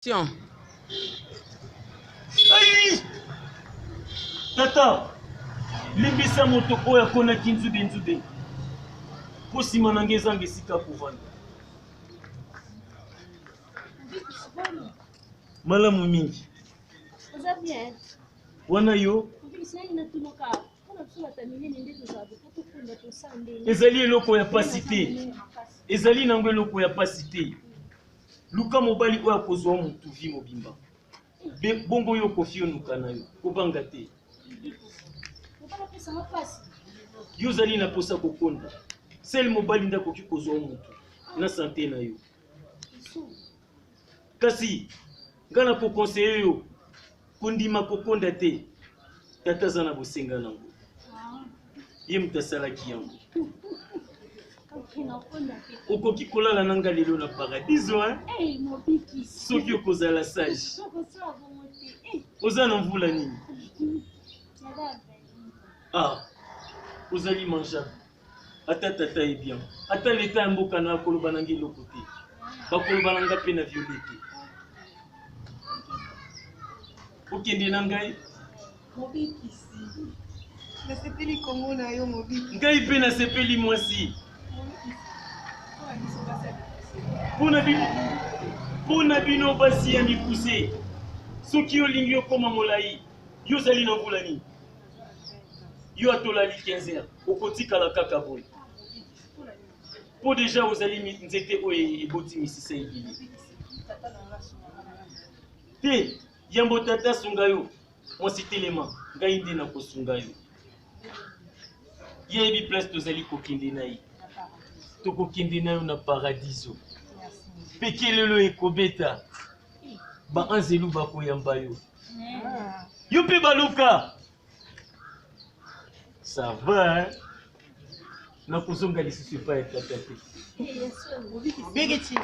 Tiens. Aïe! Tata, limbisa moto oyo akonaki nzube nzube mpo nsima na ngai ezanga esika kovanda. Malamu mingi. Oza bien. Wana yo? Ezali eloko ya pasi te. Ezali nango eloko ya pasi te. Luka mobali oyo akozwa mutu vie mobimba. Be, bongo yo kofi onuka na yo. Kobanga te. Yo ozali na posa kokonda. Sel mobali nde akoki kozwa mutu na sante na yo. Kasi nga na ko conseiller yo kondima kokonda te. Tata aza na bosenga nango. Ye moto asalaki yango. Okoki kolala na nga lelo na paradiso hein? Hey, mobikisi. Soki okozala sage. Oza na mvula nini? Ah, ozali mangeable. Ata tata ye bien. Ata leta ya mboka na akoloba na nga eloko te. Bakoloba na nga mpe na viole te. Okende na ngai? Mobikisi. Nasepeli komona yo mobikisi. Ngai mpe nasepeli mwasi. Mpo bino, mpo na bino basi ya mikuse, soki olingi okoma molai, yo ozali na mvula nini? Yo atolali 15 heures, okotikala kaka boye. Mpo deja ozali nzete oyo eboti misisa ebele. Te, yambo tata asunga yo, mwasi telema, ngai nde nakosunga yo. Ye ayebi place tozali kokende na ye. Tokokende na yo na paradiso. Mpe kelelo ekobeta, baanzelu bakoyamba yo. Yo mpe baluka. Ça va, hein? Nakozonga lisusu epai ya tata te. Mobikisi.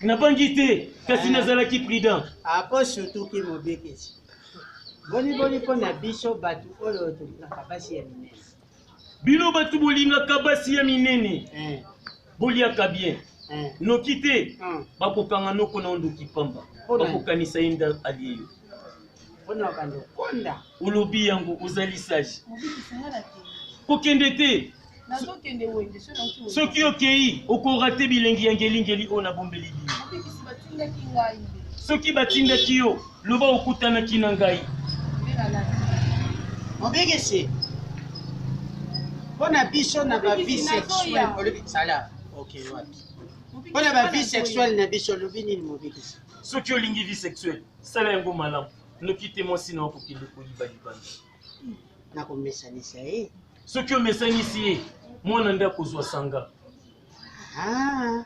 Nabangi te, kasi eh. nazalaki prudent. Apo surtout ki mobikisi. Boni boni mpo na biso bato oyo tolingaka basi ya minene. Bino bato bolingaka basi ya minene. Eh. Boliaka bien. Eh. Noki te, hmm. bakokanga noko na ndoki pamba. Bakokanisa ye nda alie yo. Olobi yango ozali sage. Kokende te. Soki okei okorate bilengi ya ngelingeli oyo nabombeli bino. Soki batindaki yo, loba okutanaki na ngai. Mobikisi, mpo na biso na ba vie sexuelle olobi sala ok wapi mpo na ba vie sexuelle na biso olobi nini mobikisi? Soki olingi vie sexuelle, sala yango malamu, noki te mwasi na yo akokende koyiba libanda. Nakomesanisa ye. Soki omesanisi ye, mwana nde akozwa sanga. Ah.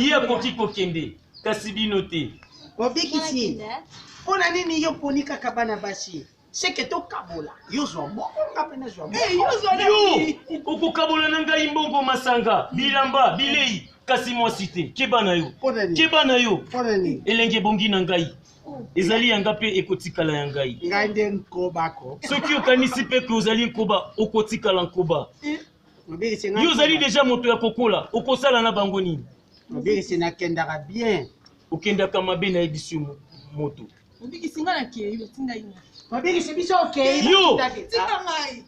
Ye akoki kokende, kasi bino te. Mobikisi, mpo na nini yo poni kaka bana basi? Seke tokabola, yo zwa moko, nga mpe nazwa moko. Eh, yo okokabola na ngai mbongo, masanga, bilamba, bilei, kasi mwasi te. Keba na yo, keba na yo. Elenge ebongi na ngai ezali ya nga mpe ekotikala ya ngai. Ngai nde nkoba ko. Soki okanisi mpe ke ozali nkoba, okotikala nkoba. Eh. Yo ozali deja moto ya kokola, okosala na bango nini? Mobikisi, nakendaka bien. Okendaka mabe, nayebisi yo moto. Mobikisi, ngai nakei, batindaki ngai. Mobikisi, biso okei. Yo! Tika ngai.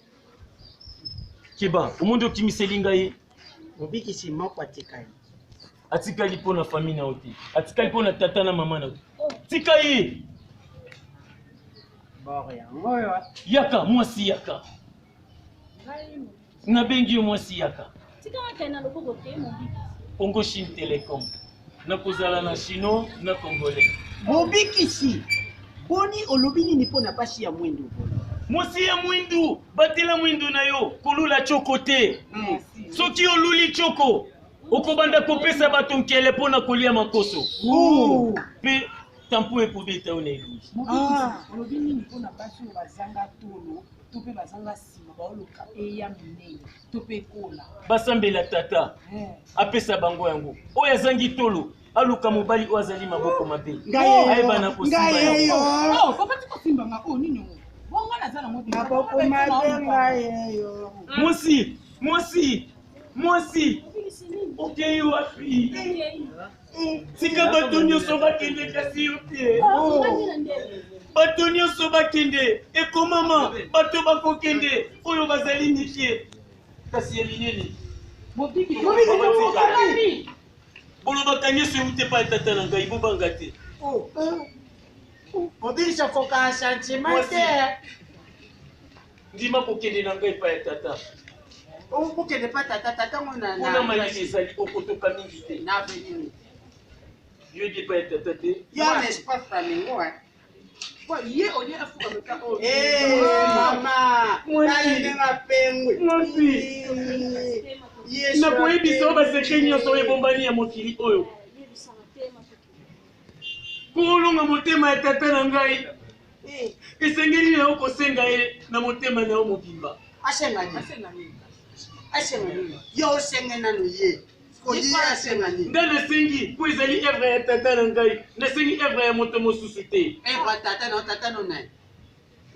Keba, omondi okimiseli ngai. Mobikisi moko atikali. Atikali mpo na famille na yo te. Atikali mpo na tata na mama na yo. Tika ye. Bor yango oyo. Yaka, mwasi yaka. Nabengi yo mwasi yaka. Tika nakende na loboko te mobikisi. Congo Chine Telecom. Nakozala na chino na congolais. Mobikisi, boni olobi nini mpo na basi ya mwindu? Mwasi ya mwindu, batela mwindu na yo, kolula choko te. Mm. Soki oluli choko, okobanda kopesa bato nkele mpo na kolia makoso. Mpe tampo ekobeta yo na elongi. Ah. Olobi nini mpo na basi oyo bazanga tolo to mpe bazanga nsima baoluka eya minene to mpe ekola? Basambela tata eh. apesa bango yango. Oyo azangi tolo aluka mobali oyo azali maboko mabe ayebana kosimba yango. Oh, papa tika kosimba nga oyo nini yango? Bonga naza nango te. Maboko mabe ngai yeyo. Mwasi, mwasi, mwasi. Mobikisi nini? Okei wapi? Okei. Tika bato nyonso bakende, kasi yo te. Oh, ngani na ndenge. Bato nyonso bakende, ekomama bato bakokende oyo bazali mike, kasi ya minene. Mobikisi. Mobikisi. Bolobaka nyonso euti epai ya tata na ngai, bobanga te. Mobikisi akoka sentiment te. Ndima kokende na ngai epai ya tata. Okokende pa tata, tata ngo na Kuna malili ezali, okotoka mingi te. Na avenue. Yo yebi epai ya tata te. Yo n'est pas flamingo, hein? Ye olie afukameka oyo. Eh, mama, Mwasi. tala ndenge apengwi. Mwasi. Yesu. Nakoyebisa oyo basecret nyonso oyo ebombani ya mokili oyo. Yebisanga te matoki. Mpo olonga motema ya tata na ngai, Eh, esengeli na yo kosenga ye na motema na yo mobimba. Asenga nini? Asenga nini? Asenga nini? Yo osenge nanu ye. Ko ye asenga nini? Ngai nasengi mpo ezali œuvre ya tata na ngai, nasengi œuvre ya moto mosusu te. Œuvre ya tata na yo, tata no nani?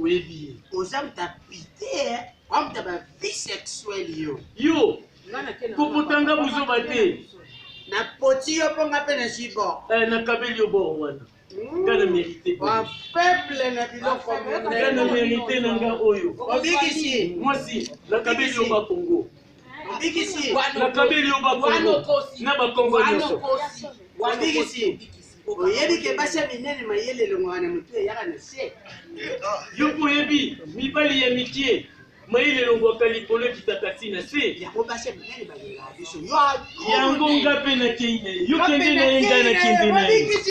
Oyebi ye. Oza moto apite, oza moto ya ba vie sexuelle yo. Yo Nga na kena. Kopotanga buzoba te. Napoti yo mpo nga mpe nazwi bor. Nakabeli yo bor wana, nga na mérite oyo. Bapeuple na biloko. Nga na mérite na nga oyo. Obikisi. Mwasi, nakabeli yo bakongo. Obikisi. Nakabeli yo bakongo na bakongo nyonso. Obikisi. Oyebi ke basi ya minene mayele elongwaka na motu, eyaka na se. Yo mpo oyebi mibali ya mikie mayele elongwaka likolo, ekitaka ntina se. Yango basi ya minene balingaka biso yo. Yango nga mpe nakei na ye, yo kende na ye, ngai nakende na ye. Obikisi.